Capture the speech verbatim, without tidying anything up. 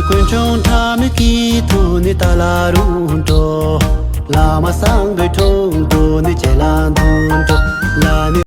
དཀོན་མཆོག་ཕྲ་མོའི་སྐྱིད་སྡུག་ནི་ད་ལ་རུང་འགྲོ། བླ་མ་བཟང་པོའི་དྲུང་དུ་ནི་ཇེ་ལ་འདུག་འགྲོ། ལ་ནི།